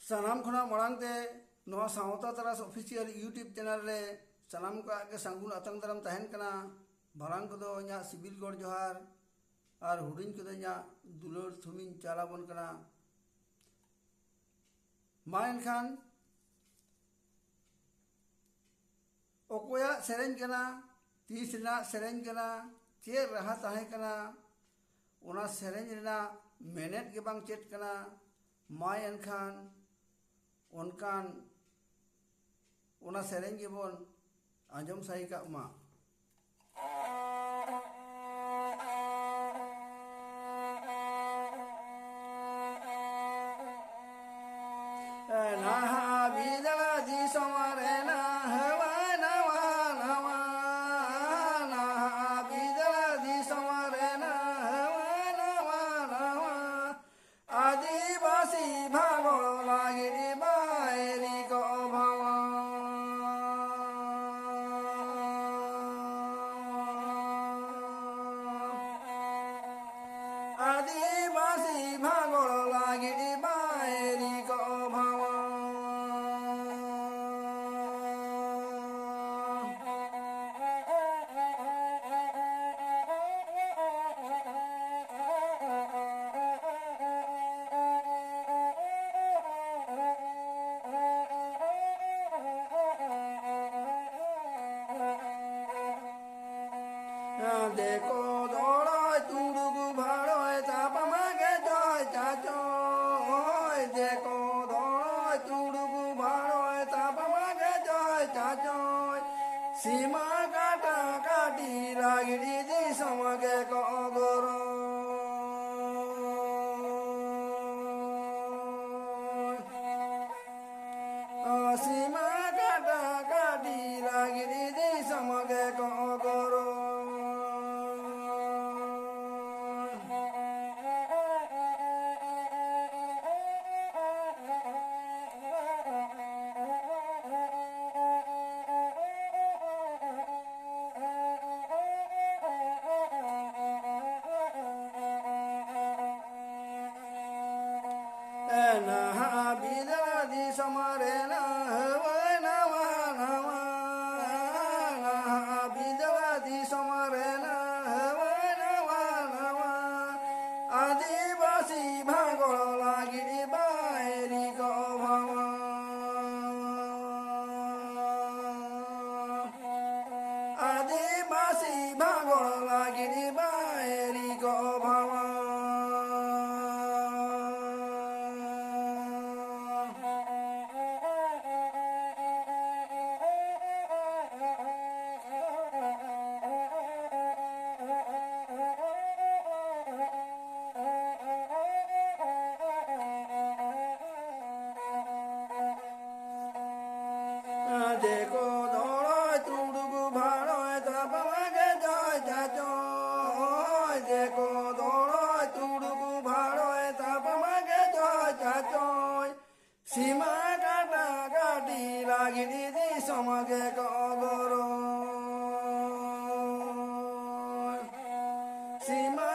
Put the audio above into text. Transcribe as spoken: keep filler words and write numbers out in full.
ᱥᱟᱱᱟᱢ ᱠᱷᱚᱱᱟᱜ ᱢᱟᱲᱟᱝ ᱛᱮ ᱱᱚᱣᱟ ᱥᱟᱶᱛᱟ ᱛᱟᱨᱟᱥ ᱚᱯᱷᱤᱥᱤᱭᱟᱞ YouTube ᱪᱮᱱᱮᱞ ᱨᱮ ᱥᱟᱱᱟᱢ ᱠᱚᱣᱟᱜ ᱜᱮ ᱥᱟᱹᱜᱩᱱ ᱟᱛᱟᱝ ᱫᱟᱨᱟᱢ ᱛᱟᱦᱮᱱ ᱠᱟᱱᱟ᱾ ᱢᱟᱨᱟᱝ ᱠᱚᱫᱚ ᱤᱧᱟᱹᱜ ᱥᱤᱵᱤᱞ ᱜᱚᱰ ᱡᱚᱦᱟᱨ ᱟᱨ ᱦᱩᱰᱤᱧ ᱠᱚᱫᱚ ᱤᱧᱟᱹᱜ ᱫᱩᱞᱟᱹᱲ ᱛᱷᱩᱢᱤᱧ ᱪᱟᱞ ᱟᱵᱚᱱ ᱠᱟᱱᱟ᱾ ᱢᱟ ᱮᱱᱠᱷᱟᱱ ᱚᱠᱚᱭᱟᱜ ᱥᱮᱨᱮᱧ ᱠᱟᱱᱟ, ᱛᱤᱥ ᱨᱮᱱᱟᱜ ᱥᱮᱨᱮᱧ ᱠᱟᱱᱟ, ᱪᱮᱫ ᱨᱟᱦᱟ ᱛᱟᱦᱮᱸ ᱠᱟᱱᱟ, ᱚᱱᱟ ᱥᱮᱨᱮᱧ ᱨᱮᱱᱟᱜ ᱢᱮᱱᱮᱫ ᱜᱮ ᱵᱟᱝ ᱪᱮᱫ ᱠᱟᱱᱟ᱾ ᱢᱟ ᱮᱱᱠᱷᱟᱱ ᱚᱱᱠᱟᱱ ᱚᱱᱟ ᱥᱮᱨᱮᱧ ᱜᱮᱵᱚᱱ ᱟᱸᱡᱚᱢ ᱥᱟᱭ ᱠᱟᱜ ᱢᱟ᱾ ᱱᱟᱦᱟᱜ ᱵᱤᱫᱟᱹᱞ ᱫᱤᱥᱚᱢ ᱨᱮ ᱱᱟᱣᱟ ᱱᱟᱣᱟ ᱱᱟᱣᱟ, ᱱᱟᱦᱟᱜ ᱵᱤᱫᱟᱹᱞ ᱫᱤᱥᱚᱢ ᱨᱮ ᱱᱟᱣᱟ ᱱᱟᱣᱟ ᱱᱟᱣᱟ, ᱟᱹᱫᱤᱵᱟᱹᱥᱤ ᱵᱷᱟᱜᱚᱲ ᱞᱟᱹᱜᱤᱫ ᱵᱟᱭᱨᱤ ᱠᱚ ᱵᱷᱟᱣᱟ᱾ ᱟᱹᱫᱤᱵᱟᱹᱥᱤ ᱵᱷᱟᱜᱚᱲ ᱞᱟᱹᱜᱤᱫ ᱵᱟᱭᱨᱤ ᱠᱚ ᱵᱷᱟᱣᱟ᱾ ᱫᱮᱠᱚ ᱫᱚᱲᱚᱭ ᱛᱩᱲᱩᱠ ᱵᱷᱟᱲᱚᱭ ᱛᱟᱯᱟᱢᱟ ᱜᱮ ᱡᱚᱭ ᱪᱟᱪᱚᱭ᱾ ᱫᱮᱠᱚ ᱫᱚᱲᱚᱭ ᱛᱩᱲᱩᱠ ᱵᱷᱟᱲᱚᱭ ᱛᱟᱯᱟᱢᱟ ᱜᱮ ᱡᱚᱭ ᱪᱟᱪᱚᱭ᱾ ᱥᱤᱢᱟ ᱠᱟᱴᱟ ᱠᱟᱹᱴᱤ ᱞᱟᱹᱜᱤᱫ ᱫᱤᱥᱚᱢ ᱜᱮ ᱠᱚ ᱜᱚᱨᱚᱭ᱾ ᱥᱤᱢᱟ ᱠᱟᱴᱟ ᱠᱟᱹᱴᱤ ᱞᱟᱹᱜᱤᱫ ᱫᱤᱥᱚᱢ ᱜᱮ ᱠᱚ ᱜᱚᱨᱚᱭ᱾ ᱱᱟᱦᱟᱜ ᱵᱤᱫᱟᱹᱞ ᱫᱤᱥᱚᱢ ᱨᱮᱱᱟᱜ ᱦᱟᱹᱣᱟᱹᱭ ᱱᱟᱣᱟ ᱱᱟᱣᱟ᱾ ᱱᱟᱦᱟᱜ ᱵᱤᱫᱟᱹᱞ ᱫᱤᱥᱚᱢ ᱨᱮᱱᱟᱜ ᱦᱟᱹᱣᱟᱹᱭ ᱱᱟᱣᱟ ᱱᱟᱣᱟ᱾ ᱟᱹᱫᱤᱵᱟᱹᱥᱤ ᱵᱷᱟᱜᱚᱲ ᱞᱟᱹᱜᱤᱫ ᱵᱟᱭᱨᱤ ᱠᱚ ᱵᱷᱟᱣᱟ᱾ ᱟᱹᱫᱤᱵᱟᱹᱥᱤ ᱵᱷᱟᱜᱚᱲ ᱞᱟᱹᱜᱤᱫ ᱵᱟᱭᱨᱤ ᱠᱚ ᱵᱷᱟᱣᱟ᱾ ᱡᱮᱠᱚ ᱫᱚᱲᱚᱭ ᱛᱩᱲᱩᱠ ᱵᱷᱟᱲᱚᱭ ᱛᱟᱯᱟᱢ ᱜᱮ ᱡᱚᱭ ᱪᱟᱪᱚᱭ᱾ ᱡᱮᱠᱚ ᱫᱚᱲᱚᱭ ᱛᱩᱲᱩᱠ ᱵᱷᱟᱲᱚᱭ ᱛᱟᱯᱟᱢ ᱜᱮ ᱡᱚᱭ ᱪᱟᱪᱚᱭ᱾ ᱥᱤᱢᱟ ᱠᱟᱴᱟ ᱠᱟᱹᱴᱤ ᱞᱟᱹᱜᱤᱫ ᱫᱤᱥᱚᱢ ᱜᱮ ᱠᱚ ᱜᱚᱨᱚᱭ᱾ ᱥᱤᱢᱟ